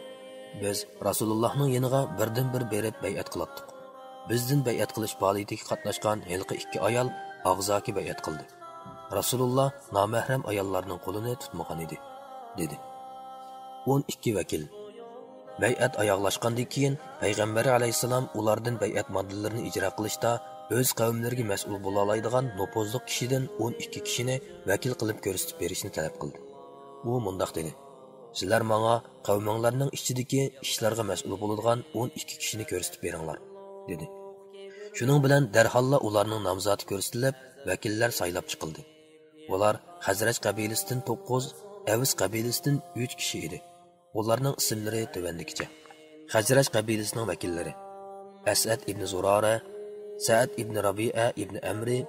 بىز رەسۇلۇللاھنىڭ يېنىغا بىردىنبىر بېرىپ بەيئەت قىلاتتۇق. بىزدىن بەيئەت قىلىش پائالىيىتىگە قاتناشقان ھېلىقى ئىككى ئايال ئاغزاكى بەيئەت قىلدى. رەسۇلۇللا نامەھرەم ئاياللارنىڭ قولىنى تۇتمىغان ئىدى، دېدى. ئون ئىككى ۋەكىل. بەيئەت ئاياغلاشقاندىن كېيىن، پەيغەمبەر ئەلەيھىسسالام ئۇلاردىن بەيئەت ماددىلىرىنى ئىجرا قىلىشتا ئۆز قەۋملىرىگە مەسئۇل بولالايدىغان نوپۇزلۇق كىشىدىن ئون ئىككى كىشىنى ۋەكىل قىلىپ كۆرسىتىپ بېرىشنى تەلەپ قىلدى. ئۇ مۇنداق دېدى: سىلەر ماڭا قەۋمىڭلارنىڭ ئىچىدىكى ئىشلارغا مەسئۇل بولىدىغان ئون ئىككى كىشىنى كۆرسىتىپ بېرىڭلار، دېدى. شۇنىڭ بىلەن دەرھاللا ئۇلارنىڭ نامزاتى كۆرسىتىلىپ، ۋەكىللەر سايلاپ چىقىلدى. ئۇلار خەزرەج قەبىلىسىدىن توققۇز، ئەۋس قەبىلىسىدىن ئۈچ كىشى ئىدى. ئۇلارنىڭ ئىسىملىرى تۆۋەندىكىچە: خەزرەج قەبىلىسىنىڭ ۋەكىللىرى: ئەسئەد ئىبنى زۇرارە، سەئەد ئىبنى رەبىئە ئىبنى ئەمرى،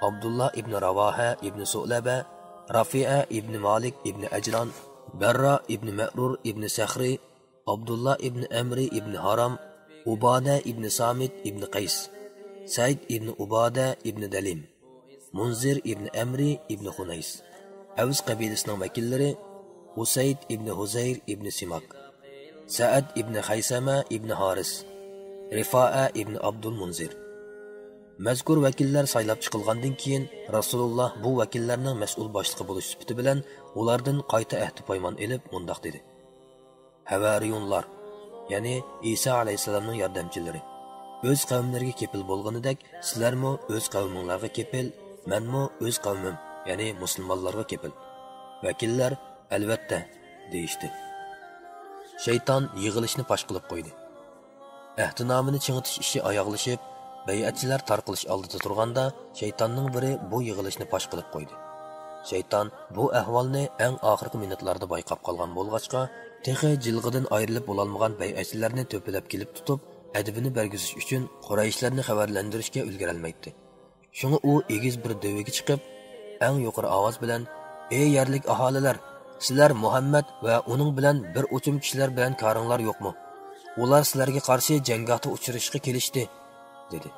ئابدۇللا ئىبنى راۋاھە ئىبنى سۇلەبە، رافىئە ئىبنى مالىك ئىبنى ئەجلان، بەررا ئىبنى مەرۇر ئىبنى سەخرى، ئابدۇللا ئىبنى ئەمرى ئىبنى ھارام، ئۇبادە ئىبنى سامىت ئىبنى قەيس، سەئىد ئىبنى ئۇبادە ئىبنى دەلىم، مۇنزىر ئىبنى ئەمرى ئىبنى خۇنەيس. ئەۋس قەبىلىسىنىڭ ۋەكىللىرى ئۇسەيد ئىبنى ھۇزەير ئىبنى سىماك، سەئەد ئىبنى خەيسەمە ئىبنى ھارىس، رىفائە ئىبنى ئابدۇل مۇنزىر. مەزكۇر ۋەكىللەر سايلاپ چىقىلغاندىن كېيىن، رەسۇلۇللا بۇ ۋەكىللەرنىڭ مەسئۇل باشلىقى بولۇش سۈپىتى بىلەن ئۇلاردىن قايتا ئەھدى پايمان ئېلىپ مۇنداق دېدى: ھەۋارىيۇنلار، يەنى ئىسا ئەلەيھىسسالامنىڭ ياردەمچىلىرى، ئۆز قەۋملىرىگە كېپىل بولغىنىدەك، سىلەرمۇ ئۆز قەۋمىڭلارغا كېپىل، مەنمۇ ئۆز قەۋمىم، يەنى مۇسۇلمانلارغا كېپىل. ۋەكىللەر، ئەلۋەتتە، دېيىشتى. شەيتان يىغىلىشنى پاش قىلىپ قويدى. ئەھدىنامىنى چىڭىتىش ئىشى ئاياغلىشىپ، بەيئەتچىلەر تارقىلىش ئالدىدا تۇرغاندا، شەيتاننىڭ بىرى بۇ يىغىلىشنى پاش قىلىپ قويدى. شەيتان بۇ ئەھۋالنى ئەڭ ئاخىرقى مىنۇتلاردا بايقاپ قالغان بولغاچقا، تېخى جىلغىدىن ئايرىلىپ بولالمىغان بەيئەتچىلەرنى تۆپىلەپ كېلىپ تۇتۇپ، ئەدىپىنى بەرگۈزۈش ئۈچۈن قۇرەيشلەرنى خەۋەرلەندۈرۈشكە ئۈلگۈرەلمەيتتى. شۇڭا ئۇ ئېگىز بىر دۆۋىگە چىقىپ، ئەڭ يۇقىرى ئاۋاز بىلەن: «ئەي يەرلىك ئاھالىلەر، سىلەر مۇھەممەد ۋە ئۇنىڭ بىلەن بىر ئوچۇم كىشىلەر بىلەن كارىڭلار يوقمۇ؟ ئۇلار سىلەرگە قارشى جەڭگاھتا ئۇچرىشىشقا كېلىشتى» دېدى.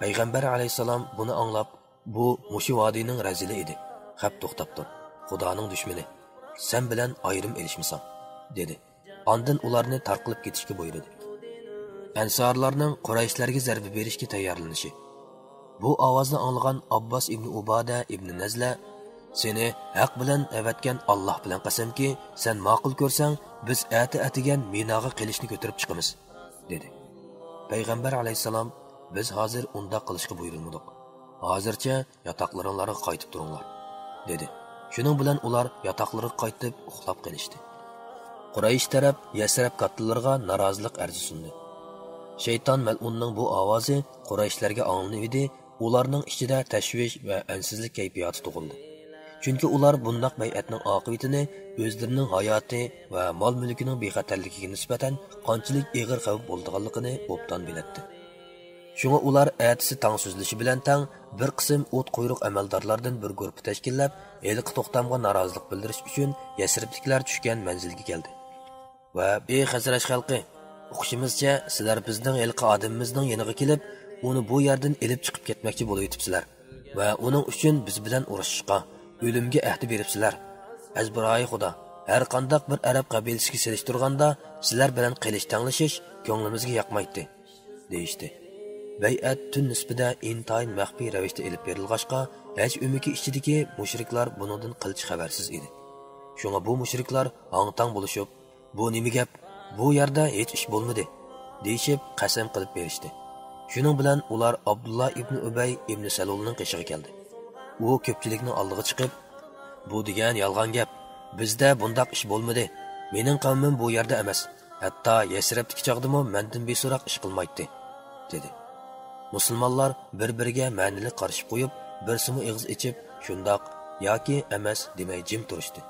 پەيغەمبەر ئەلەيھىسسالام بۇنى ئاڭلاپ: «بۇ مۇشۇ ۋادىنىڭ رەزىلى ئىدى. خەپ توختاپ تۇر. خۇدانىڭ دۈشمىنى، سەن بىلەن ئايرىم ئېلىشمىسام» دېدى. ئاندىن ئۇلارنى تارقىلىپ كېتىشكە بۇيرۇدى. ئەنسارلارنىڭ قۇرەيشلەرگە زەربە بېرىشكە تەييارلىنىشى. بۇ ئاۋازنى ئاڭلىغان ئابباس ئىبنى ئۇبادە ئىبنى نەزلە: «سېنى ھەق بىلەن ئەۋەتكەن ئاللاھ بىلەن قەسەمكى، سەن ماقۇل كۆرسەڭ، بىز ئەتە ئەتىگەن مىناغا قىلىچنى كۆتۈرۈپ چىقىمىز» دېدى. پەيغەمبەر ئەلەيھىسسالام: «بىز ھازىر ئۇنداق قىلىشقا بۇيرۇلمىدۇق. ھازىرچە ياتاقلىرىڭلارغا قايتىپ تۇرۇڭلار» دېدى. شۇنىڭ بىلەن ئۇلار ياتاقلىرىغا قايتىپ ئۇخلاپ قېلىشتى. قۇرەيش تەرەپ يەسرەب كاتتىلىرىغا نارازىلىق ئەرزى سۇندى. شەيتان مەلئۇننىڭ بۇ ئاۋازى قۇرەيشلەرگە ئاڭلىنىۋىدى، ئۇلارنىڭ ئىچىدە تەشۋىش ۋە ئەنسىزلىك كەيپىياتى تۇغۇلدى. چۈنكى ئۇلار بۇنداق بەيئەتنىڭ ئاقىۋىتىنى ئۆزلىرىنىڭ ھاياتى ۋە مال-مۈلكىنىڭ بىخەتەرلىكىگە نىسبەتەن قانچىلىك ئېغىر خەۋپ بولىدىغانلىقىنى ئوبدان بىلەتتى. شۇڭا ئۇلار ئەتىسى تاڭ سۈزۈلۈشى بىلەن تەڭ بىر قىسىم ئوت قۇيرۇق ئەمەلدارلاردىن بىر گۇرۇپپا تەشكىللەپ، ھېلىقى توختامغا نارازىلىق بىلدۈرۈش ئۈچۈن يەسرىبتىكىلەر چۈشكەن مەنزىلگە كەلدى ۋە: «ئى خەزرەج خەلقى، ئۇقۇشىمىزچە، سىلەر بىزنىڭ ھېلىقى ئادىمىمىزنىڭ يېنىغا كېلىپ، ئۇنى بۇ يەردىن ئېلىپ چىقىپ كەتمەكچى بولۇۋېتىپسىلەر ۋە ئۇنىڭ ئۈچۈن بىز بىلەن ئۇرۇشۇشقا، ئۆلۈمگە ئەھدە بېرىپسىلەر. ئەزبىرايى خۇدا، ھەر قانداق بىر ئەرەب قەبىلىسىگە سېلىشتۇرغاندا، سىلەر بىلەن قىلىچ تەڭلىشىش كۆڭلىمىزگە ياقمايتتى، دېيىشتى. بەيئەت تۈن نىسپىدە ئىنتايىن مەخپىي رەۋىشتە ئېلىپ بېرىلغاچقا، ھەج ئۆمىكى ئىچىدىكى مۇشرىكلار بۇنىڭدىن قىلچە خەۋەرسىز ئىدى. شۇڭا بۇ مۇشرىكلار ھاڭ-تاڭ بولۇشۇپ، «بۇ نېمە گەپ؟ بۇ يەردە ھېچ ئىش بولمىدى» دېيىشىپ، قەسەم قىلىپ بېرىشتى. شۇنىڭ بىلەن ئۇلار ئابدۇللا ئىبنى ئۈبەي ئىبنى سەلۇلنىڭ قېشىغا كەلدى. ئۇ كۆپچىلىكنىڭ ئالدىغا چىقىپ، «بۇ دېگەن يالغان گەپ. بىزدە بۇنداق ئىش بولمىدى. مېنىڭ قەۋمىم بۇ يەردە ئەمەس. ھەتتا يەسرىبتىكى چاغدىمۇ مەندىن بىسوراق ئىش قىلمايتتى» دېدى. مۇسۇلمانلار بىر-بىرىگە مەنىلىك قارىشىپ قويۇپ، بىرسىمۇ ئېغىز ئېچىپ، «شۇنداق» ياكى «ئەمەس» دېمەي جىم تۇرۇشتى.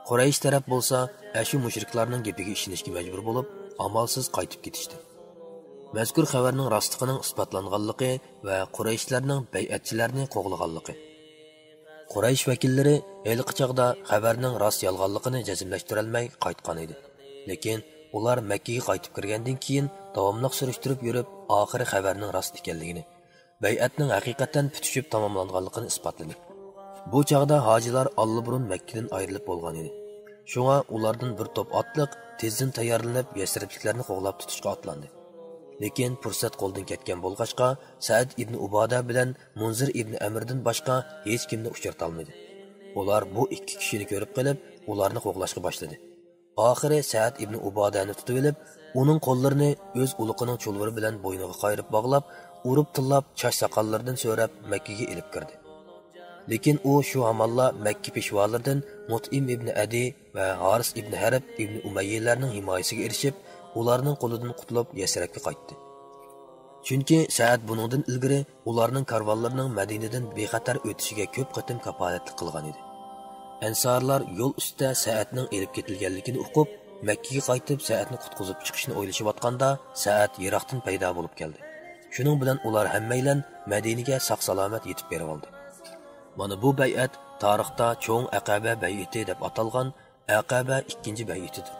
قۇرەيش تەرەپ بولسا ئەشۇ مۇشرىكلارنىڭ گېپىگە ئىشىنىشكە مەجبۇر بولۇپ، ئامالسىز قايتىپ كېتىشتى. مەزكۇر خەۋەرنىڭ راستلىقىنىڭ ئىسپاتلانغانلىقى ۋە قۇرەيشلەرنىڭ بەيئەتچىلەرنى قوغلىغانلىقى. قۇرەيش ۋەكىللىرى ھېلىقى چاغدا خەۋەرنىڭ راست-يالغانلىقىنى جەزملەشتۈرەلمەي قايتقان ئىدى. لېكىن ئۇلار مەككىگە قايتىپ كىرگەندىن كېيىن داۋاملىق سۈرۈشتۈرۈپ يۈرۈپ، ئاخىرى خەۋەرنىڭ راست ئىكەنلىكىنى، بەيئەتنىڭ ھەقىقەتەن پۈتۈشۈپ تاماملانغانلىقىنى ئىسپاتلىدى. بۇ چاغدا ھاجىلار ئاللىبۇرۇن مەككىدىن ئايرىلىپ بولغان ئىدى. شۇڭا ئۇلاردىن بىر توپ ئاتلىق تېزدىن تەييارلىنىپ، يەسرىبلىكلەرنى قوغلاپ تۇتۇشقا ئاتلاندى. لېكىن پۇرسەت قولدىن كەتكەن بولغاچقا، سەئد ئىبنى ئۇبادە بىلەن مۇنزىر ئىبنى ئەمىردىن باشقا ھېچكىمنى ئۇچرىتالمىدى. ئۇلار بۇ ئىككى كىشىنى كۆرۈپ قېلىپ، ئۇلارنى قوغلاشقا باشلىدى. ئاخىرى سەئد ئىبنى ئۇبادەنى تۇتۇۋېلىپ، ئۇنىڭ قوللىرىنى ئۆز ئۇلىقىنىڭ چۇلۋۇرى بىلەن بوينىغا قايرىپ باغلاپ، ئۇرۇپ تىللاپ، چاچ-ساقاللىرىدىن سۆرەپ، مەككىگە ئېلىپ كىردى. لېكىن ئۇ شۇ ھامانلا مەككە پېشۋالىرىدىن مۇتئىم ئىبنى ئەدى ۋە ھارىس ئىبنى ھەرب ئىبنى ئۇمەييىلەرنىڭ ھىمايىسىگە ئېرىشىپ، ئۇلارنىڭ قولىدىن قۇتۇلۇپ، يەسرەبكە قايتتى. چۈنكى سەئەد بۇنىڭدىن ئىلگىرى ئۇلارنىڭ كارۋانلىرىنىڭ مەدىنىدىن بىخەتەر ئۆتۈشىگە كۆپ قېتىم كاپالەتلىك قىلغان ئىدى. ئەنسارلار يول ئۈستىدە سەئەدنىڭ ئېلىپ كېتىلگەنلىكىنى ئۇقۇپ، مەككىگە قايتىپ، سەئەدنى قۇتقۇزۇپ چىقىشنى ئويلىشىۋاتقاندا، سەئەد يىراقتىن پەيدا بولۇپ كەلدى. شۇنىڭ بىلەن ئۇلار ھەممەيلەن مەدىنىگە ساق-سالامەت يېتىپ بېرىۋالدى. مانا بۇ بەيئەت تارىختا چوڭ ئەقەبە بەيئىتى دەپ ئاتالغان ئەقەبە ئىككىنچى بەيئىتىدۇر.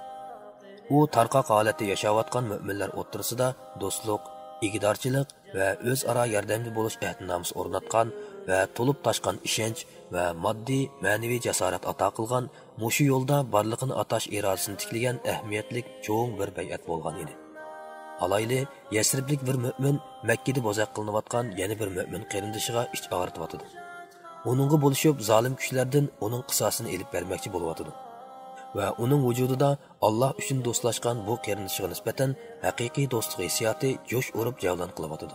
ئۇ تارقاق ھالەتتە ياشاۋاتقان مۆمىنلەر ئوتتۇرىسىدا دوستلۇق، ئىگىدارچىلىق ۋە ئۆزئارا ياردەمدە بولۇش ئەھدىنامىسى ئورناتقان ۋە تولۇپ تاشقان ئىشەنچ ۋە ماددىي، مەنىۋى جاسارەت ئاتا قىلغان، مۇشۇ يولدا بارلىقىنى ئاتاش ئىرادىسىنى تىكلىگەن ئەھمىيەتلىك چوڭ بىر بەيئەت بولغان ئىدى. ئالايلى، يەسرىبلىك بىر مۆمىن مەككىدە بوزەك قىلىنىۋاتقان يەنە بىر مۆمىن قېرىندىشىغا ئىچ ئاغرىتىۋاتىدۇ. ئۇنىڭغا بولۇشۇپ زالىم كۈچلەردىن ئۇنىڭ قىساسىنى ئېلىپ بەرمەكچى بولۇۋاتىدۇ. ۋە ئۇنىڭ ۋۇجۇدىدا ئاللاھ ئۈچۈن دوستلاشقان بۇ قېرىندىشىغا نىسبەتەن ھەقىقىي دوستلۇق ھېسسىياتى جۇش ئۇرۇپ جەۋلان قىلىۋاتىدۇ.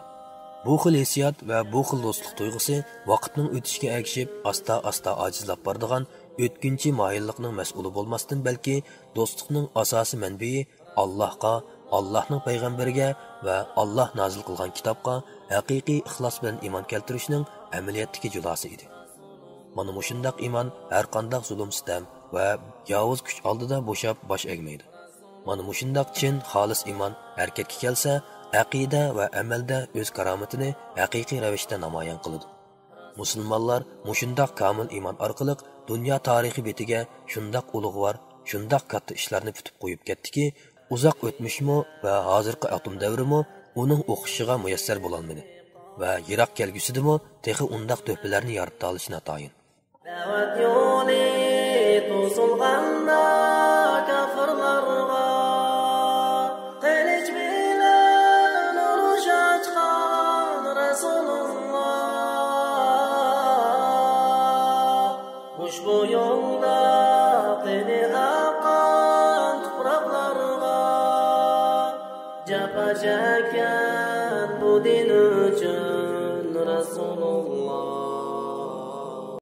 بۇ خىل ھېسسىيات ۋە بۇ خىل دوستلۇق تۇيغۇسى ۋاقىتنىڭ ئۆتۈشىگە ئەگىشىپ ئاستا-ئاستا ئاجىزلاپ بارىدىغان ئۆتكۈنچى مايىللىقنىڭ مەسئۇلى بولماستىن، بەلكى دوستلۇقنىڭ ئاساسىي مەنبىيى ئاللاھقا، ئاللاھنىڭ پەيغەمبىرىگە ۋە ئاللاھ نازىل قىلغان كىتابقا ھەقىقىي ئىخلاس بىلەن ئىمان كەلتۈرۈشنىڭ ئەمەلىيەتتىكى جۇلاسى ئىدى. مانا مۇشۇنداق ئىمان ھەرقانداق زۇلۇم-سىتەم ۋە ياۋۇز كۈچ ئالدىدا بوشاپ باش ئەگمەيدۇ. مانا مۇشۇنداق چىن، خالىس ئىمان ھەرىكەتكە كەلسە، ئەقىدە ۋە ئەمەلدە ئۆز كارامىتىنى ھەقىقىي رەۋىشتە نامايان قىلىدۇ. مۇسۇلمانلار مۇشۇنداق كامىل ئىمان ئارقىلىق دۇنيا تارىخى بېتىگە شۇنداق ئۇلۇغۋار، شۇنداق كاتتا ئىشلارنى پۈتۈپ قويۇپ كەتتىكى، ئۇزاق ئۆتمۈشمۇ ۋە ھازىرقى ئاتوم دەۋرىمۇ ئۇنىڭ ئوخشىشىغا مۇيەسسەر بولالمىدى ۋە يىراق كەلگۈسىدىمۇ تېخى ئۇنداق تۆھپىلەرنى يارىتالىشى ناتايىن. دەۋەت يولى توسۇلغاندا كاپىرلارغا، قىلىچ بىلەن ئۇرۇش ئاچقان رەسۇلۇللا. ئۇشبۇ يولدا قېنى ئاققان تۇپراقلارغا، جاپا چەككەن بۇ دىن ئۈچۈن